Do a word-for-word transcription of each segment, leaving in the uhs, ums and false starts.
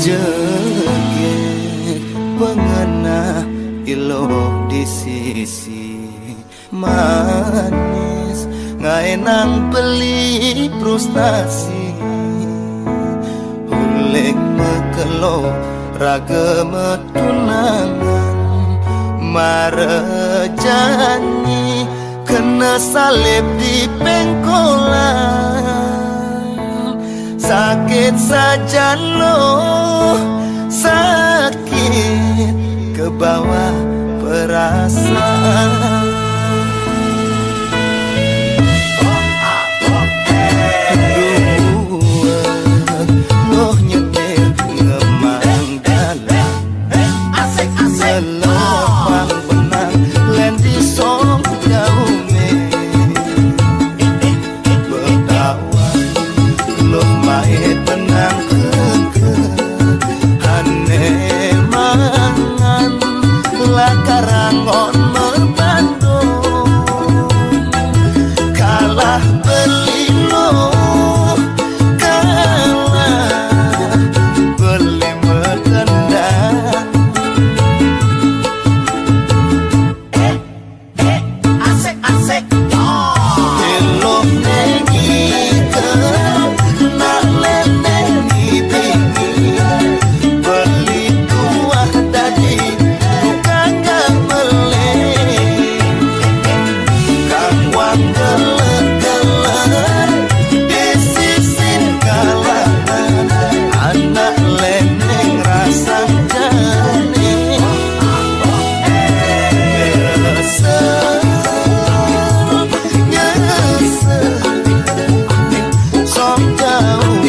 Degek pengenah iloh di sisi manis, ngaenang beli frustasi. Hulek mekelo raga metunangan, mara jani kena salib di pengkolan. Sakit sajan loh, sakit ke bawah perasaan. Dua loh nyetir ngemang dalam. Asik, asik. Ngelepang benang, lendi song jauh meh. Betawa loh mai tenang keke. Hane mangan lakarangon mebandung. Kalah beli loh, kalah beli metendang. Asik, asik. Eloh nengike, nak leneng ni bini. Beli tuah dadi, tukang gameleng. Kang wang gelek-gelek, di sisin kalangan. Anak leneng rasang jani. Nyesel, nyesel. Song jauh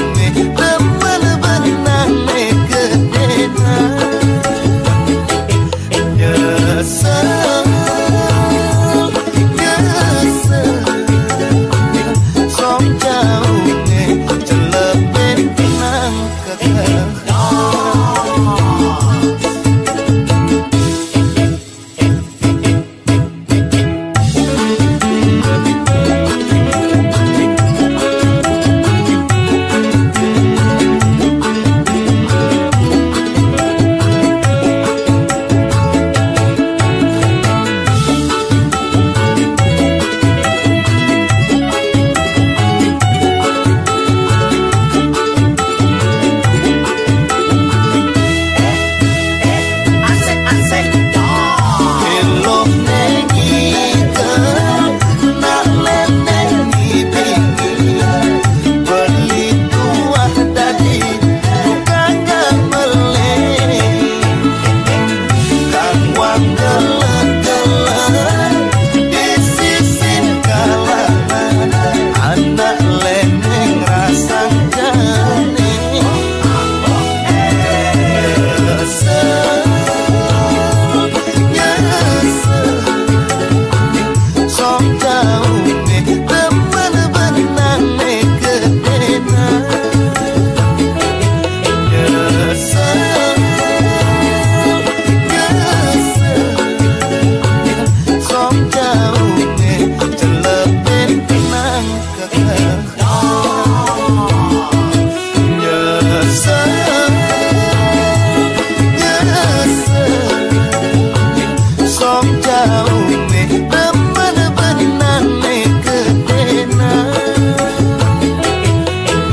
meh, demen benang meh kedena.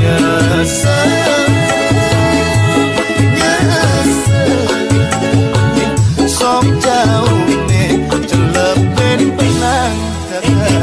Nyesel, nyesel. Song jauh meh, celepen benang keke.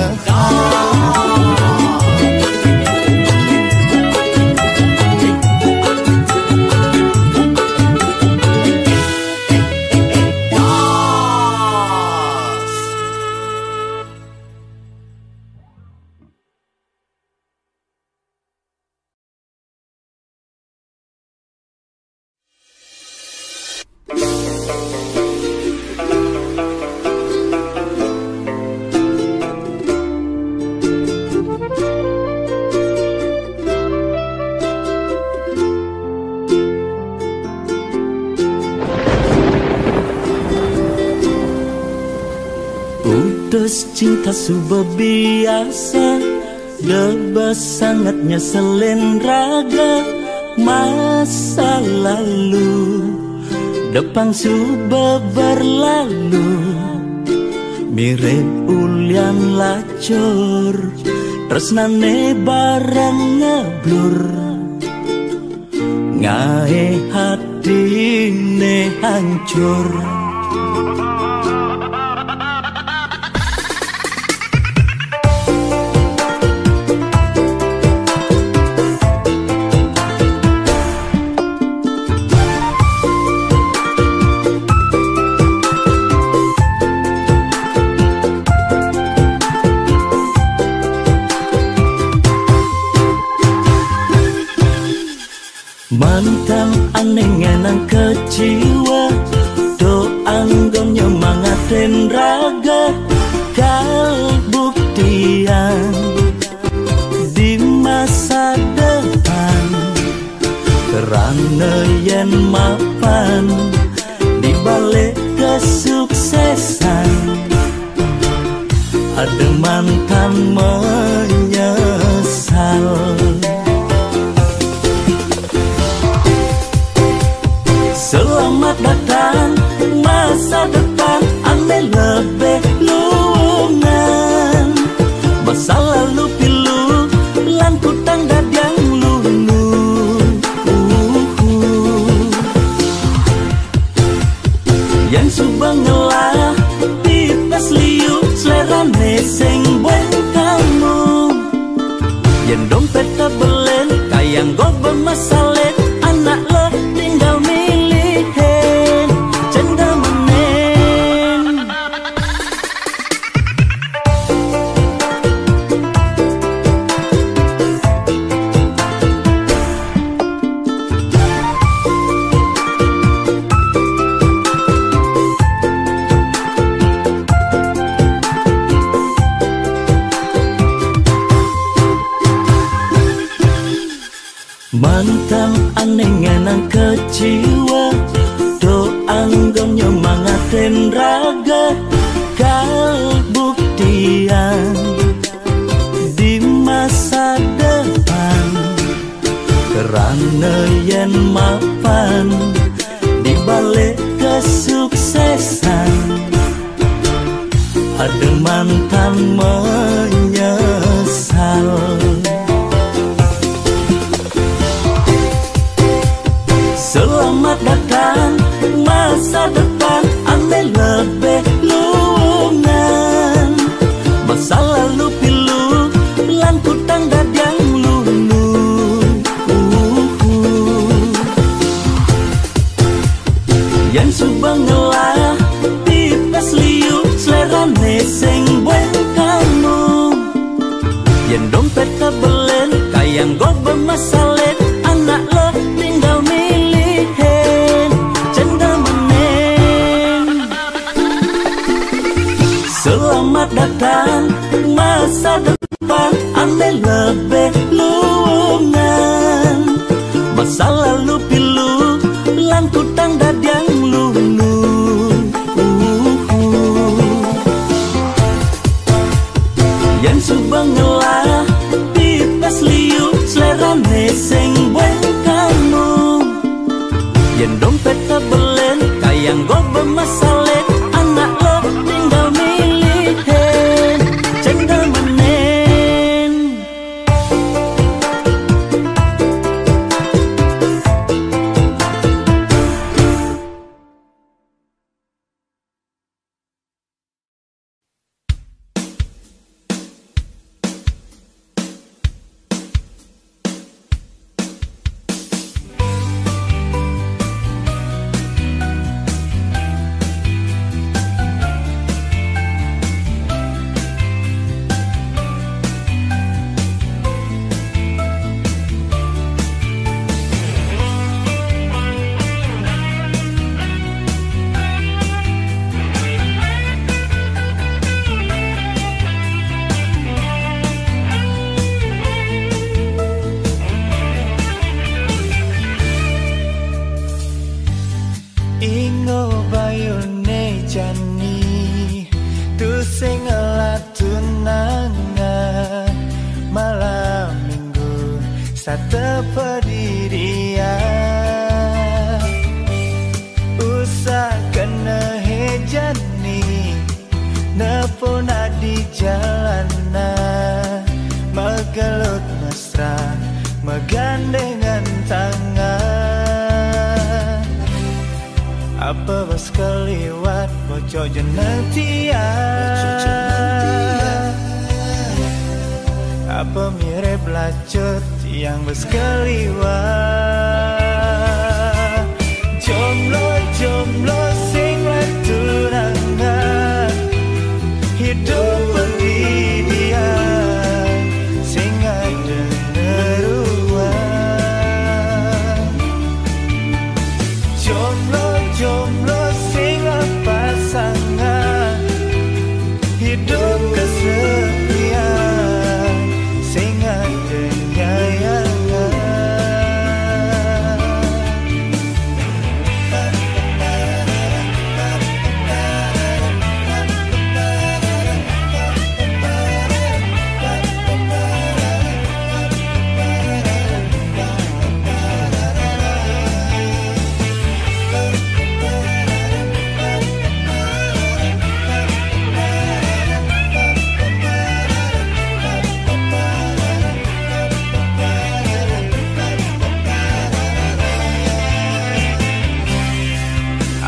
Putus cinta sudah biasa, lebih sangat nyeselin raga. Ma Masa lalu depang suba berlalu, mirip ulian lacur, tresnane bareng ngeblur, ngae hatine hancur. Mantan ane ngenang keciwa, do anggon nyemangatin raga, kal buktian di masa depan. Kerana yen mapan di balik kesuksesan, ada mantan menyesal. Selamat datang masa depan ane lebih luungan. Masa lalu pilu lan kutang dadiang lunu. Uhu. Yang suba ngelah pipes liu, selerane sing buen kamu. Yen dompet tebelen, kayang gobe masalet, anak le tinggal milihin, cendemenen. Mantan ane ngenang keciwa, do anggon nyemangatin raga, kal buktian di masa depan. Kerana yen mapan di balik kesuksesan, ada mantan menyesal. Selamat datang masa depan ane lebih luungan. Masa lalu pilu lan kutang dadiang lunu. Uhu. Yang suba ngelah pipes liu, selerane sing buen kamu. Yen dompet tebelen, kayang gobe masalet, anak le tinggal milihin, cendemenen. Selamat datang masa depan ane lebih luungan. Masa lalu pilu lan kutang dadiang lunu. Uhu. Yang suba ngelah Jalanna magelut mesra, megandengan tangan. Apa bas keliwat bocok jeneng tiang? Apa mirip lacur tiang bas keliwat? Jomblo-jomblo sing tunangan, hidup berdidian, sing ada neruan. Jomblo-jomblo sing pasangan, hidup kesepian, sing ada nyayangan.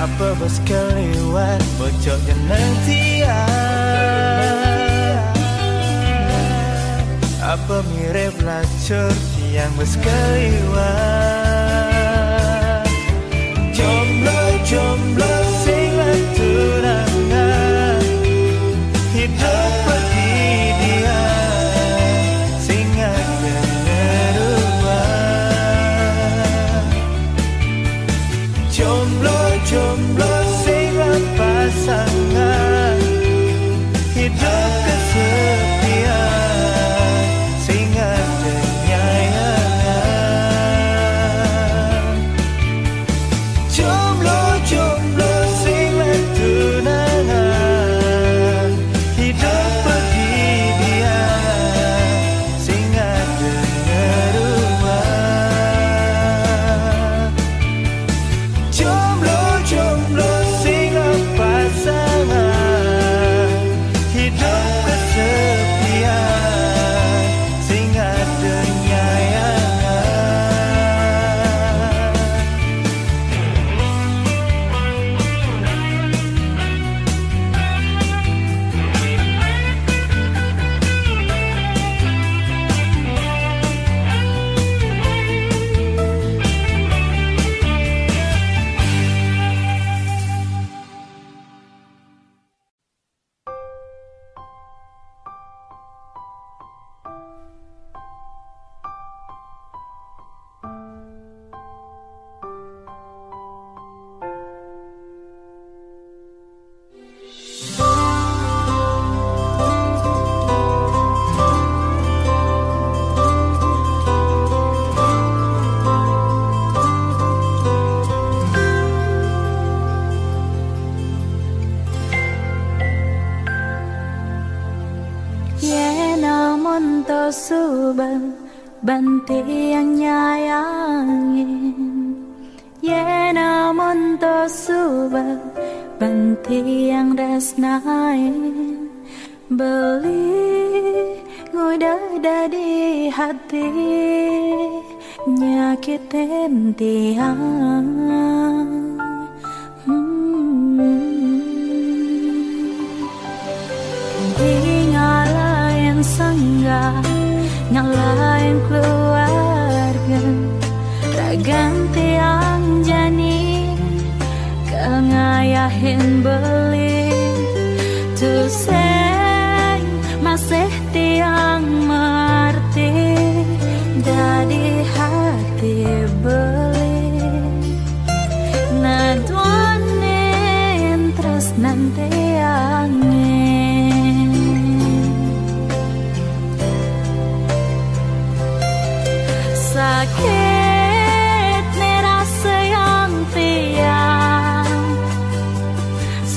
Apa bas keliwat bocok jeneng tiang? Apa mirip lacur tiang bas keliwat? Jomblo-jomblo sing tunangan, hidup berdidian, sing ada neruan. Jomblo-jomblo sing pasangan, hidup kesepian, sing ada nyayangan. Jomblo-jomblo sing tunangan, hidup berdidian, sing ada neruan. Jomblo-jomblo sing pasangan, hidup kesepian, sing ada nyayangan. Yena monto suba ban tiang nyayangin. Yena monto suba ban tiang tresnain. Beli nguda dadi hati nyakitin tiang. Hmm. Ngalahin sangga, ngalahin keluarga, ragan tiang jani kangayahin beli. Tusing masih tiang marti dadi hati beli. Naduanin tresnan tiangin. Sakit ne rasa yang tiang.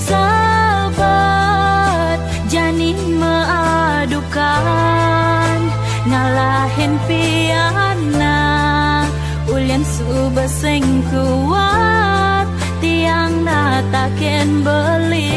Sabat jani maadukan, ngalahin piana, ulin suba sing kuat, tiang natakin beli.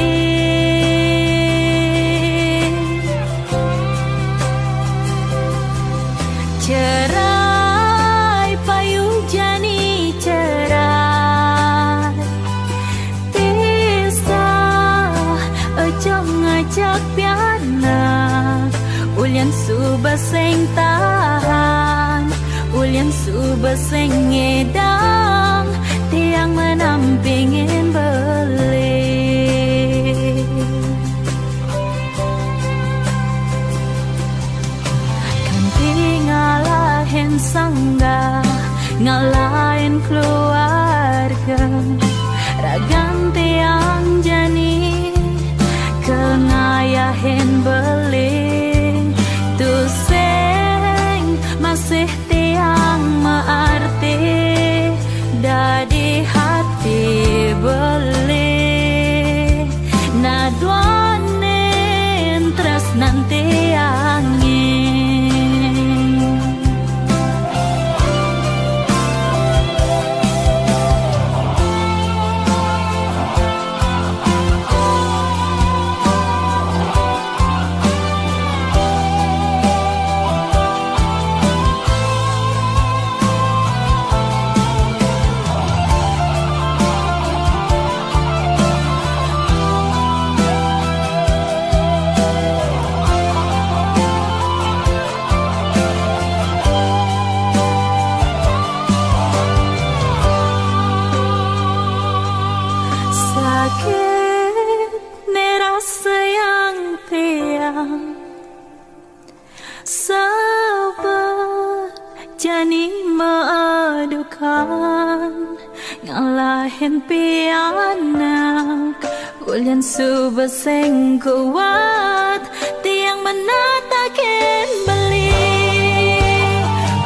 Hen pianak, ulyan suba seng kuat, tiang menataken beli.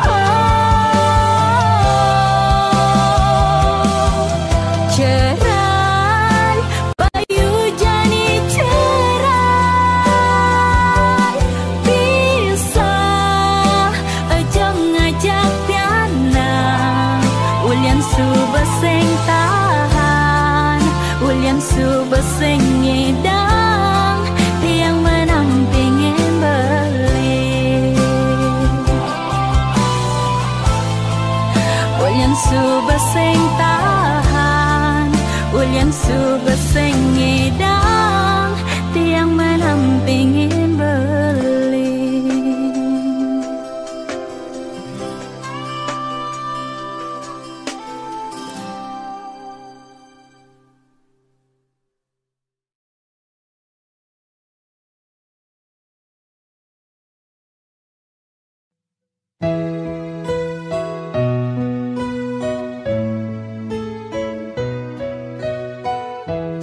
Oh, cerai, bayu jani cerai, pisah, ejang ngajak pianak, ulyan suba seng tahan, ulyan suba seng ngidang, tiang menang pingin beli. Ulyan suba seng tahan, ulyan suba seng ngidang, tiang menang pingin beli.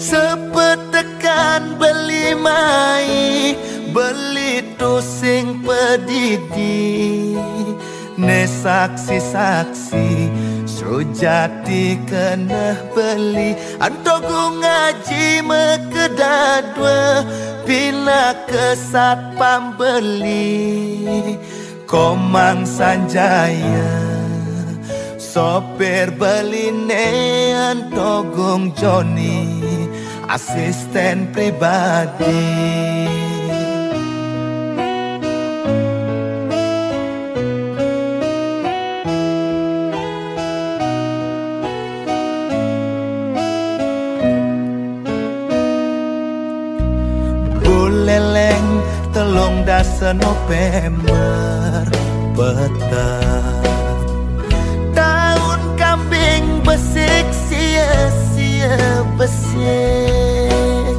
Sepetekan beli mai, beli tusing pedidi. Ne saksi-saksi, sujati keneh beli. Antogung ngaji mekeda dua, pina kesat pambeli. Komang Sanjaya, sopir beline. Antogung Joni, asisten pribadi. Buleleng telung dasa November peteng. Taun kambing besik sia-sia besik.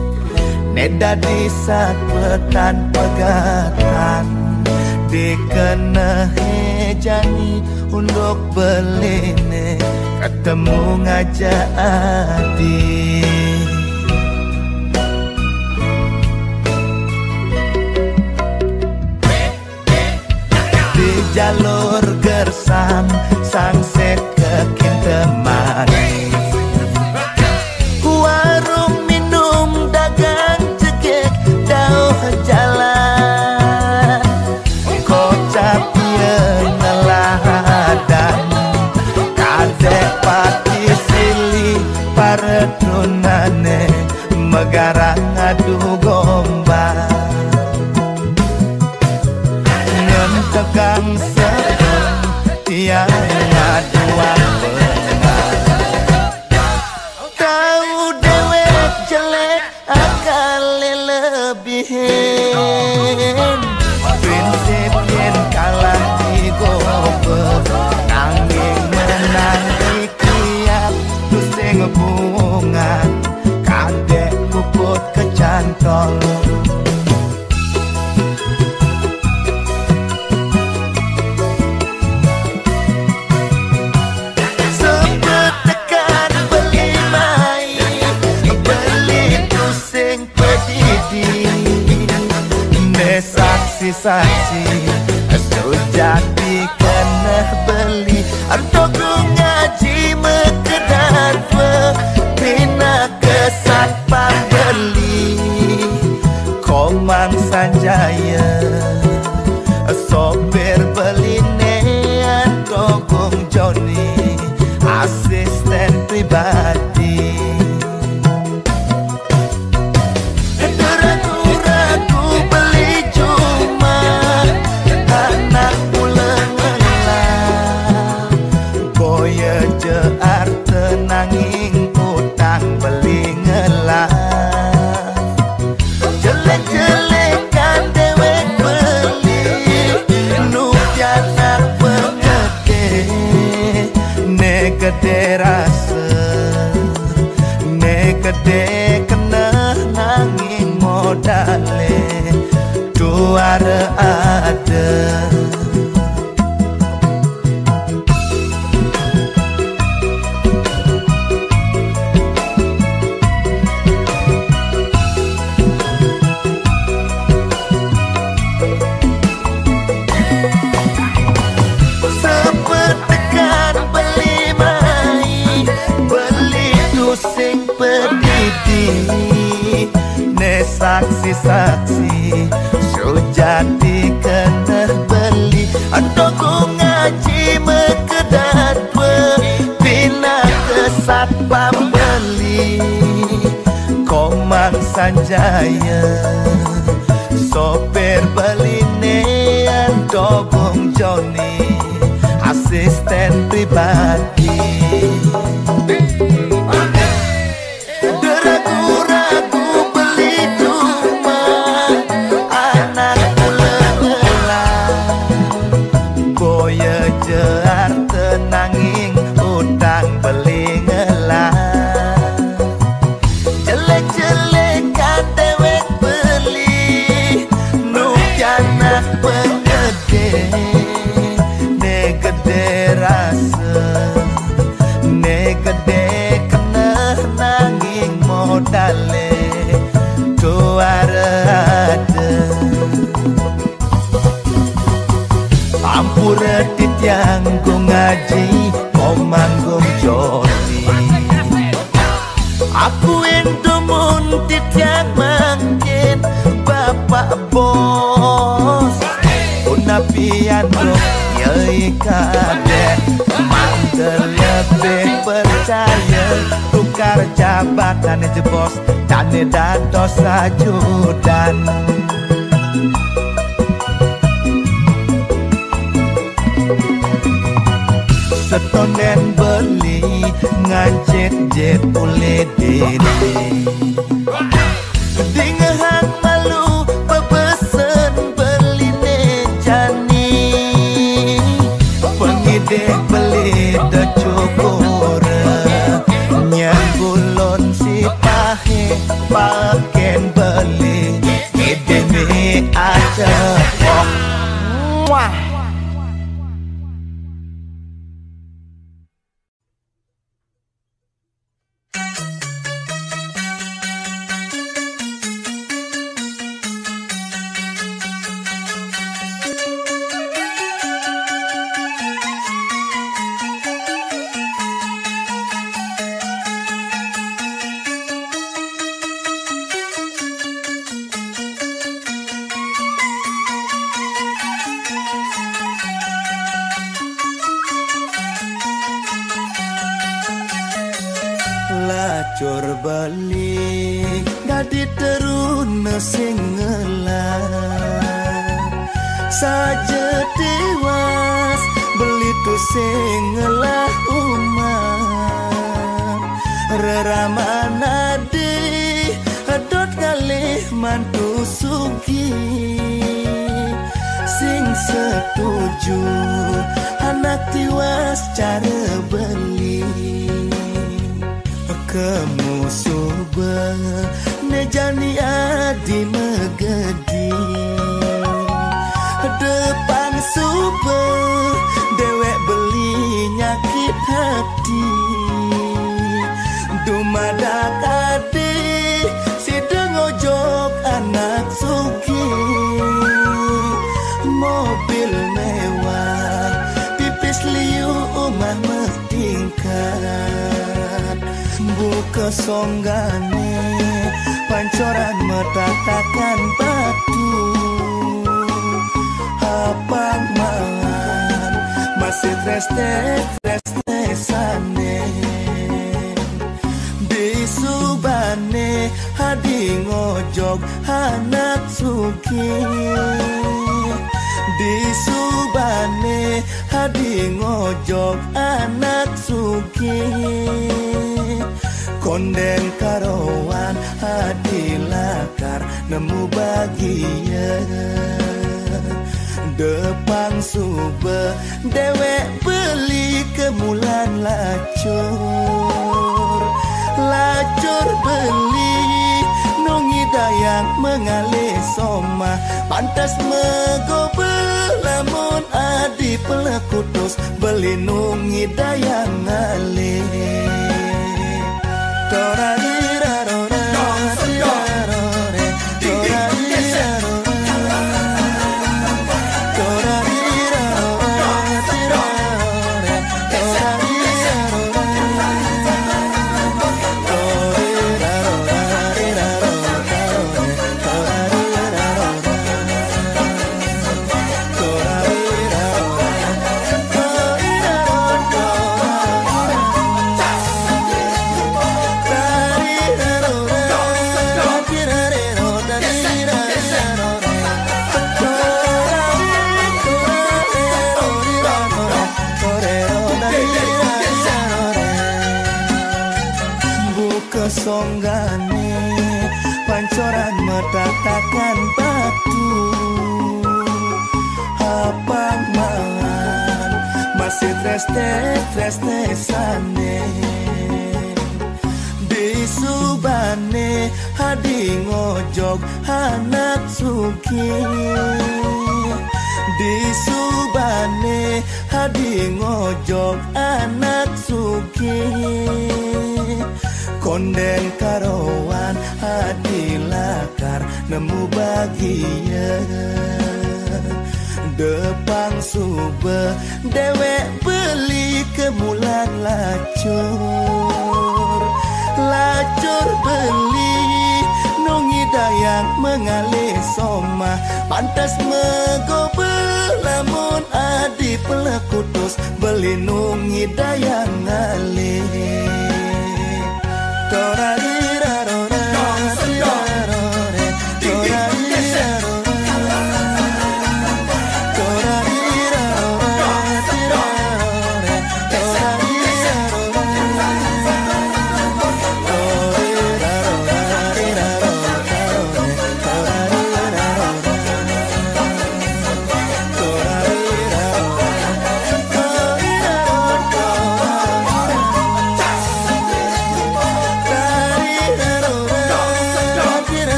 Ne dadi sat petan pegatan. Dikenehe jani unduk beline ketemu ngajak adi. Di jalur gersang, sangsit ke Kintamani. Warung minum dagang jegek dauh jalan. Kocap ia neladan, kadek pati silih para tunane megarang adu gombal. Ngentekang sebeng tiang ngaduang bengal. Tau dewek jelek akal lebihin. Prinsip yen kalah digobe, nanging menang dikiap. Tusing bunga kadek puput kecantol. Sepetekan beli mai, beli tusing pedidi. Ne saksi-saksi, sujati keneh beli. Antogung ngaji mekeda dua, pina kesat pambeli. Komang Sanjaya, sopir beline. Antogung Joni, asisten pribadi. Ragu-ragu beli jumah, anak mula ngelah. Boya je arte nanging utang beli ngelah. Jelek-jelekan dewek beli, nu pianak pengete, ne gede rasa, ne gede keneh nanging modale tuara ada. Saksi-saksi sujati keneh beli, ento ku ngaji mekedat we pina ke satpam beli. Komang Sanjaya, sopir beli ne ento Bung Joni, asisten pribadi. Deragu-ragu beli duma, anak mula-mula. Boya jear tenanging utang beli ngelah. Jelek-jelekan dewek beli, nu kianak pengede, ne gede rasa. Ne gede keneh nanging modale tuara ada. Ampura titiang Gung Aji, Komang Gung Joni. Aku entumun titiang mangkin Bapak Bos. Punapi anu yai kadek, mantel lebih percaya, tukar jabatan jebos, dane dados ajudan. Setonden beli ngancit jet ule dini. Dingehang malu bebesen beline jani. Pengidih beli de cukur. Nyang gulon si pahe paken beli. Ngidih mi aja. Wah. Lacur beli dadi teruna sing ngelah. Saja tiwas beli tu sing ngelah umat. Reraman adi edot ngalih mantu sugih. Sing setuju anak tiwas cara beli. Kemu suba ne jani adi megedi. Depang suba dewek beli nyakit hati. Dumadak adi sida ngojok anak sugih. Mobil mewah, pipis liu, umah metingkat. Buka songgane, pancoran metatakan batu. Apang mangan, masih treste-treste sane. Di subane adi ngojok anak sugih. Di subane adi ngojok anak sugih. Konden karoan adi lakar nemu bagia. Depang suba dewek beli kemulan lacur. Lacur beli nungi dayang mengalih somah. Pantas megobe lamun adi pelekutus beli nungi dayang ngalih. Torari rarora, tirarore, torari rarora, torari rarora, tirarore, torari rarora, torari rarora, tirarore. Songgane pancoran metatakan batu. Apang malan masih trestes-trestes sane. Di subane hadi ngojog anak sugih. Di subane hadi ngojog anak sugih. Konden karowan hadi lakar nemu bagia. Depang suba dewek beli kemulan lacur. Lacur beli nungi dayang mengalih somah. Pantas megobe lamun adi pelekutus beli nungi dayang ngalih. Torarirarora, tirarore, torarirarora, torarirarora, tirarore, torarirarora, torarirarora, torarirarora.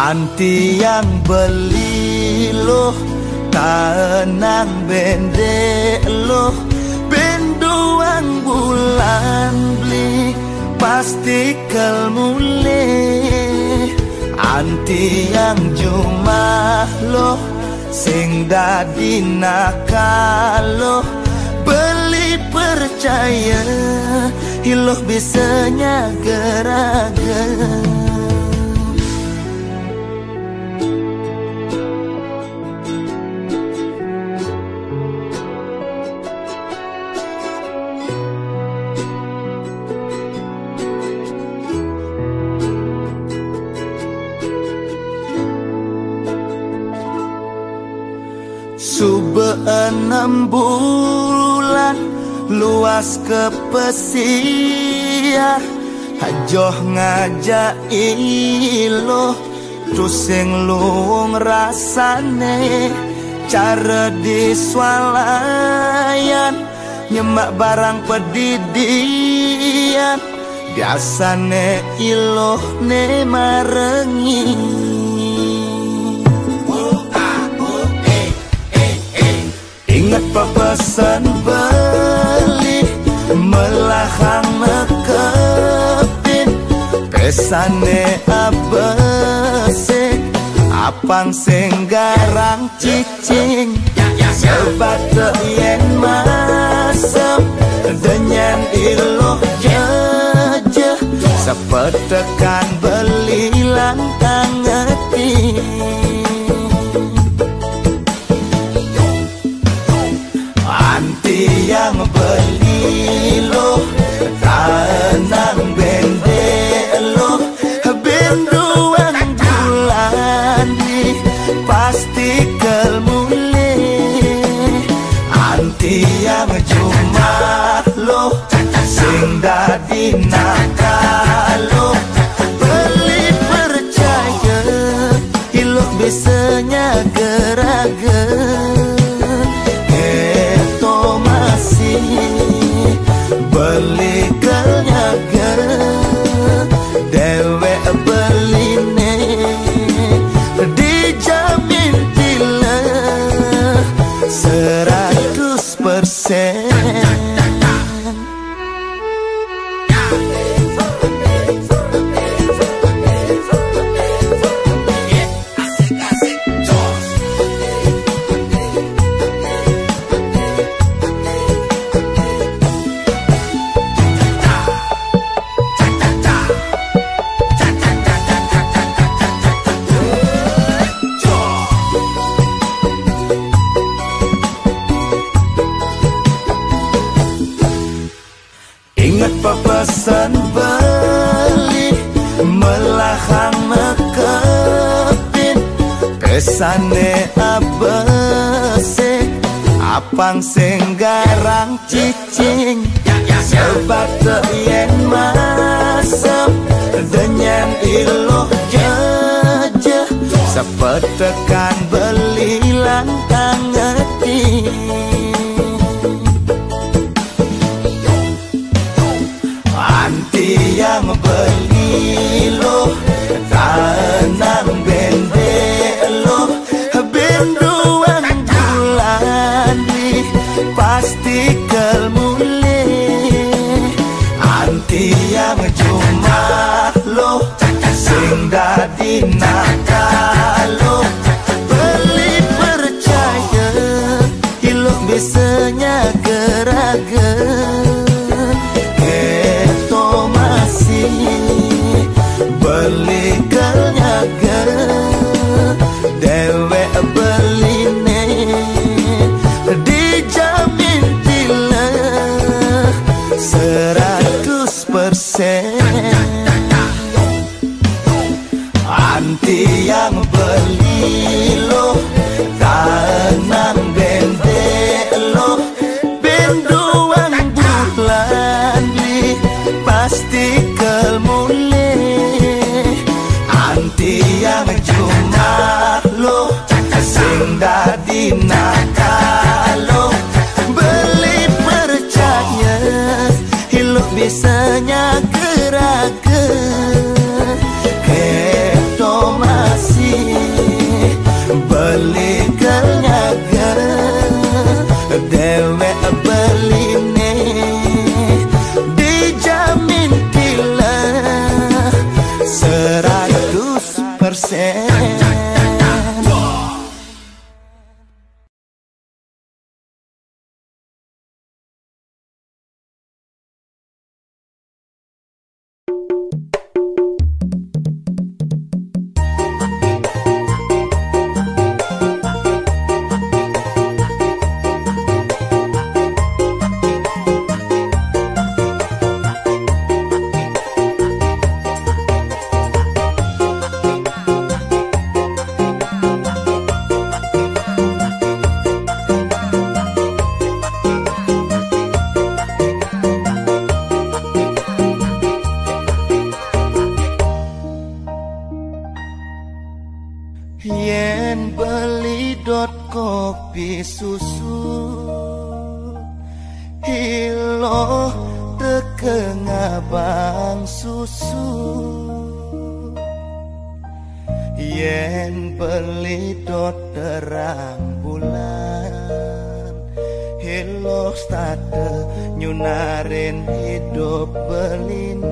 Antiang beli loh, tanang bendek loh, benduang bulan beli pasti kel mulih. Antiang jumah loh, sing dadi nakal loh, beli percaya, iluh bisa nyaga raga. Suba enam bulan luas ke pesiar, ajoh ngajak iluh, tusing luung rasane, cara di swalayan, nyemak barang pedidian, biasane iluh ne marengi. Inget pepesen beli, melahang nekepin, pesane abesik, apang sing garang cicing. Sebatek yen masem, denyen iluh jejeh, sepetekan beli lantang ngeti. Antiang beli loh, tanang bendek loh, benduang bulan ni pasti kel mulih. Antiang jumah loh, sing dadi nakal loh, beli percaya, iluh bisa nyaga raga. Eto masih beli kel nyaga, dewek beline dijamin tilah seratus persen. Tan beli melahang nekepin, pesane abese, apang sing garang cicing. Sebab yen masem, denyen iluh jeje, sepetekan beli lantang ngeti. Anti yang beli lo, tanang bende lo, benduan bulan di pasti kel mulih. Anti yang jumah lo, sing dadi nakal lo, beli percaya. Ilok bisa nyaga raga, keto masih beli kel nyaga, dewek beline dijamin tilah seratus persen. Anti yang beli lo, tanang bende lo, benduan bulan di pasti kel mulih. Anti yang jumah lo, sing dadi nakal lo, beli percaya. Ilok bisa nyaga raga, keto masih beli kel nyaga, dewek beline dijamin tilah seratus persen. Yen beli dot kopi susu, ilo teke ngabang susu. Yen beli dot terang bulan, ilo state nyunarin hidup beline.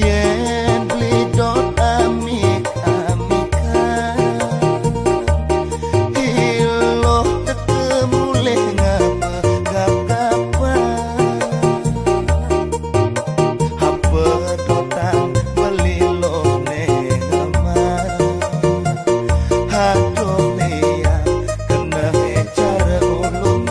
Yen beli dot amik-amikan, iloh teke mulih ngabegap-gapan. Apa dotan beli loh neng aman. Aduh liang, kena cara ulung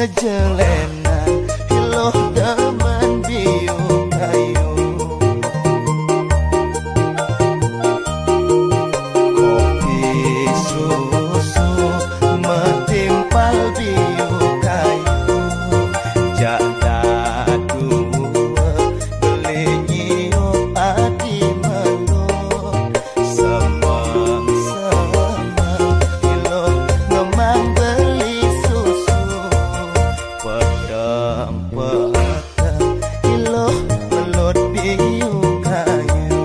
Jelenan iloh demen biu kayu. Kopi susu metimpal biu kayu. Jak dadua beli nyiup adi melur. Semeng-semeng iloh ngemang beli susu. Pedang-pedang iloh belut biu kayu.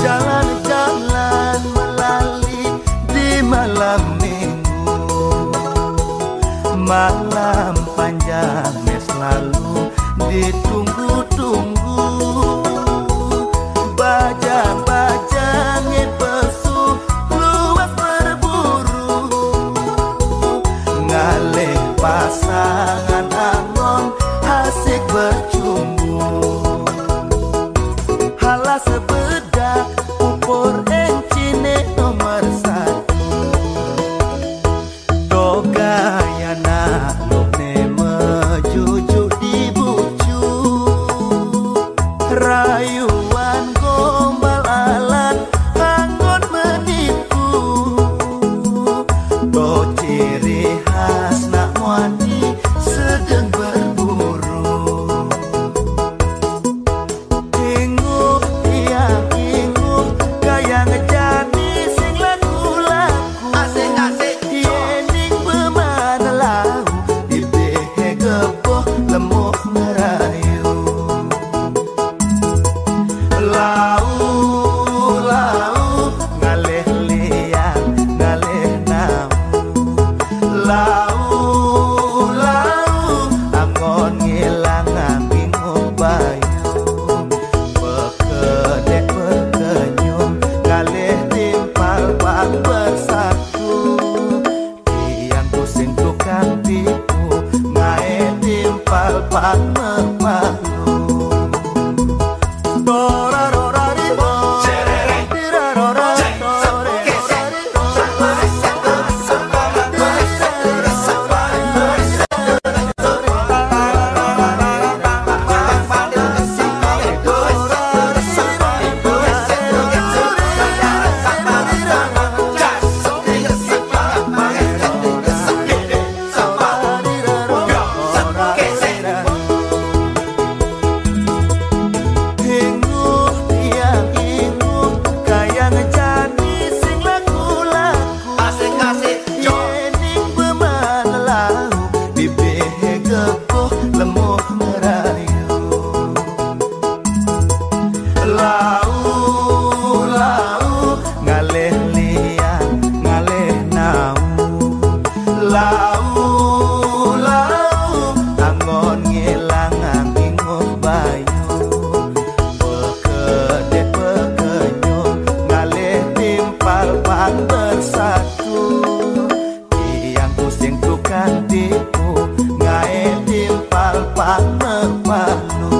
Jalan-jalan melali di malam minggu, malam panjang selalu ditunggu-tunggu. Bajang-bajang pesu luas berburu, ngalih pasangan angon asik bercumbu. Halah sebedak pupur encine nomor satu. Toga yana luk ne mejujuk di bucu. Rayuan gombal alat anggon menipu. To ciri khas nak muani sedang berburu. Inguh tiang inguh, kayang jani sing laku-laku. Asik-asik. Yening beman lau, dibehe geboh lemuh ngerayu. Lau, lau, ngalih liang, ngalih nau. Lau, lau, anggon ngilang angin bayu. Pekedek pekenyum, ngalih timpal pang bersatu. Tiang pusing tukang tipu, ngae timpal pang mepalu. Inguh tiang inguh, kayang jani sing laku-laku. Asik-asik, jo. Yening beman lau, bibih geboh lemuh merayu. Lau, lau, ngalih liang, ngalih nau. Lau, lau, anggon ngilang anginguh bayu. Pekedek pekenyum, ngalih timpal pang bersatu. Tiang pusing tukang tipu, ngae timpal pang mepalu.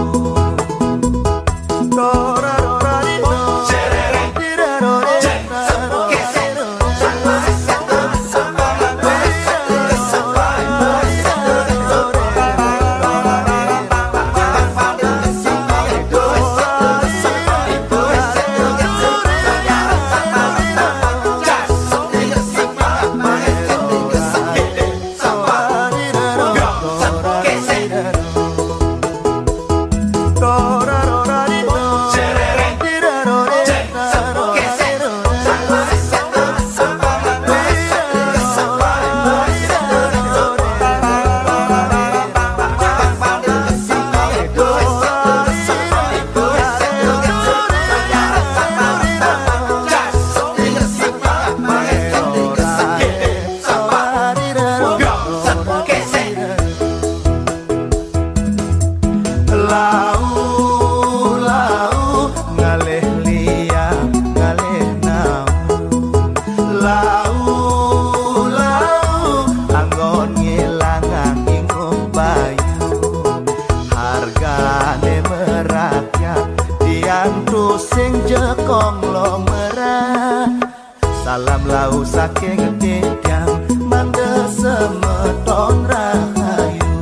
Kengetiang mangga semeton rahayu.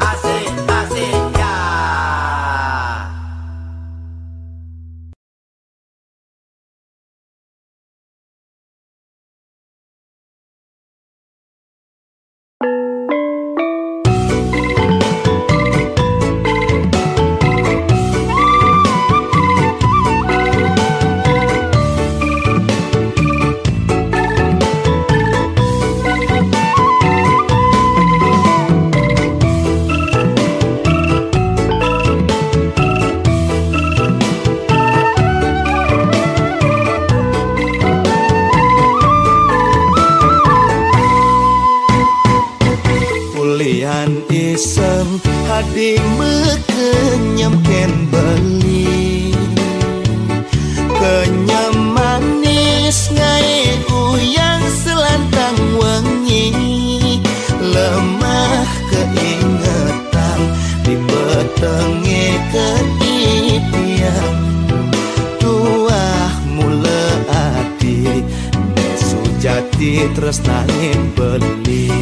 Asik, asik, ya. Ulian isem hadi mekenyem ken beli. Kenyem manis ngai uyang selantang wengi. Lemah keingetan di petenge ketipian. Tuah mula ati, ne sujati tresnane beli.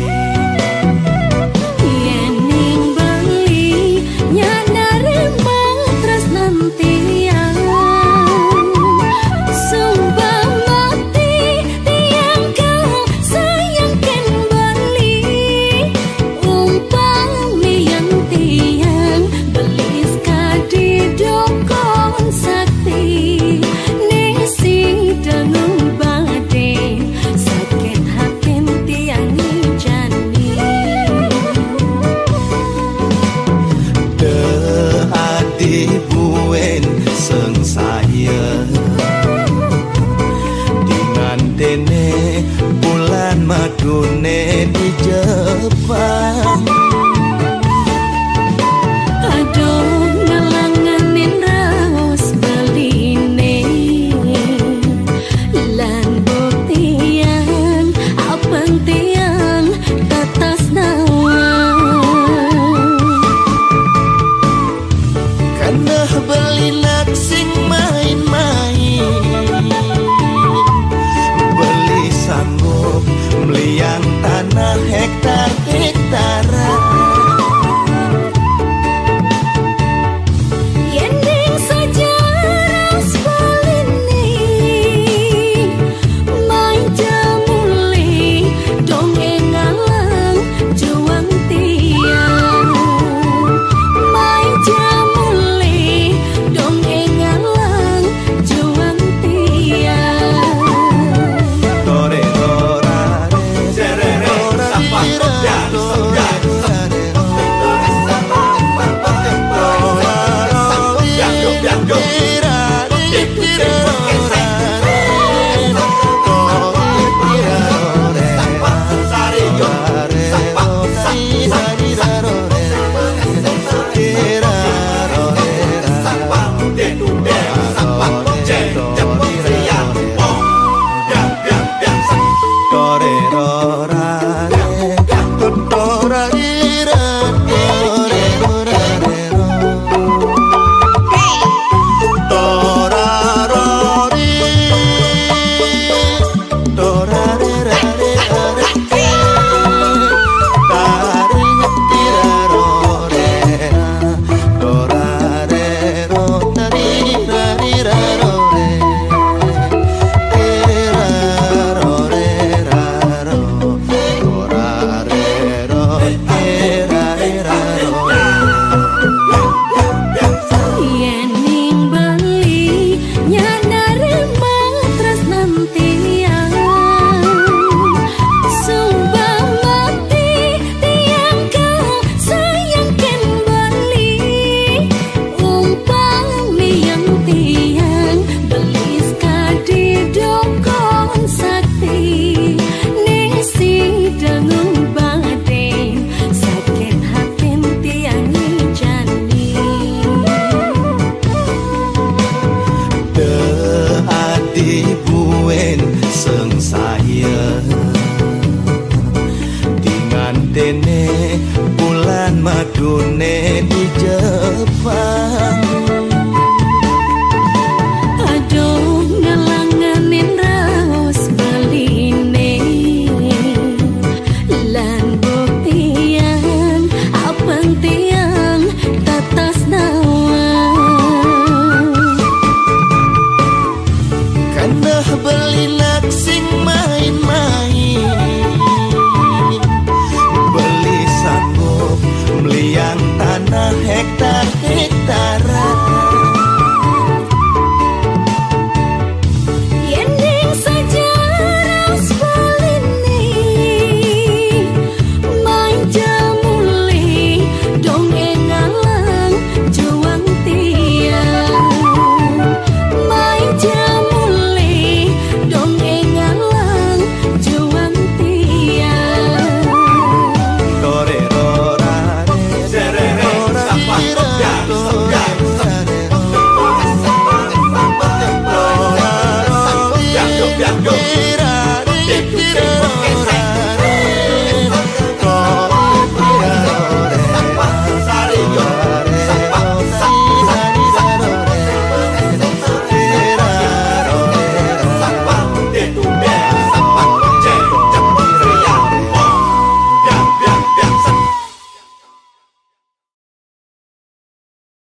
Yening beli, nya narima tresnan tiang. Sumpah mati, tiang kal sayang ken beli. Umpami yang tiang beli sekadi dukun sakti, ne sida ngubade sakit hatin tiang ni jani. De adi buen sengsaya dengan dene bulan madune di Jepang. Aduh, ngalanganin raos beline. Lan buktian, apan tiang tetas nawang. Kanah belinak sing main-main. Beli sanggup meliang tanah hektar-hektaran. Yending saja ras balini, maja muli dongeng alang juang tiang. Maja muli dongeng alang juang tiang. Tore, tore, tore, tore, tore, tore. Yening beli nya narima tresnan tiang. Sumpah mati tiang kal sayang ken beli. Umpami yang tiang beli sekadi dukun sakti, ne sida ngubade sakit hatin tiang ni jani. De adi buen sengsaya dengan dene bulan madune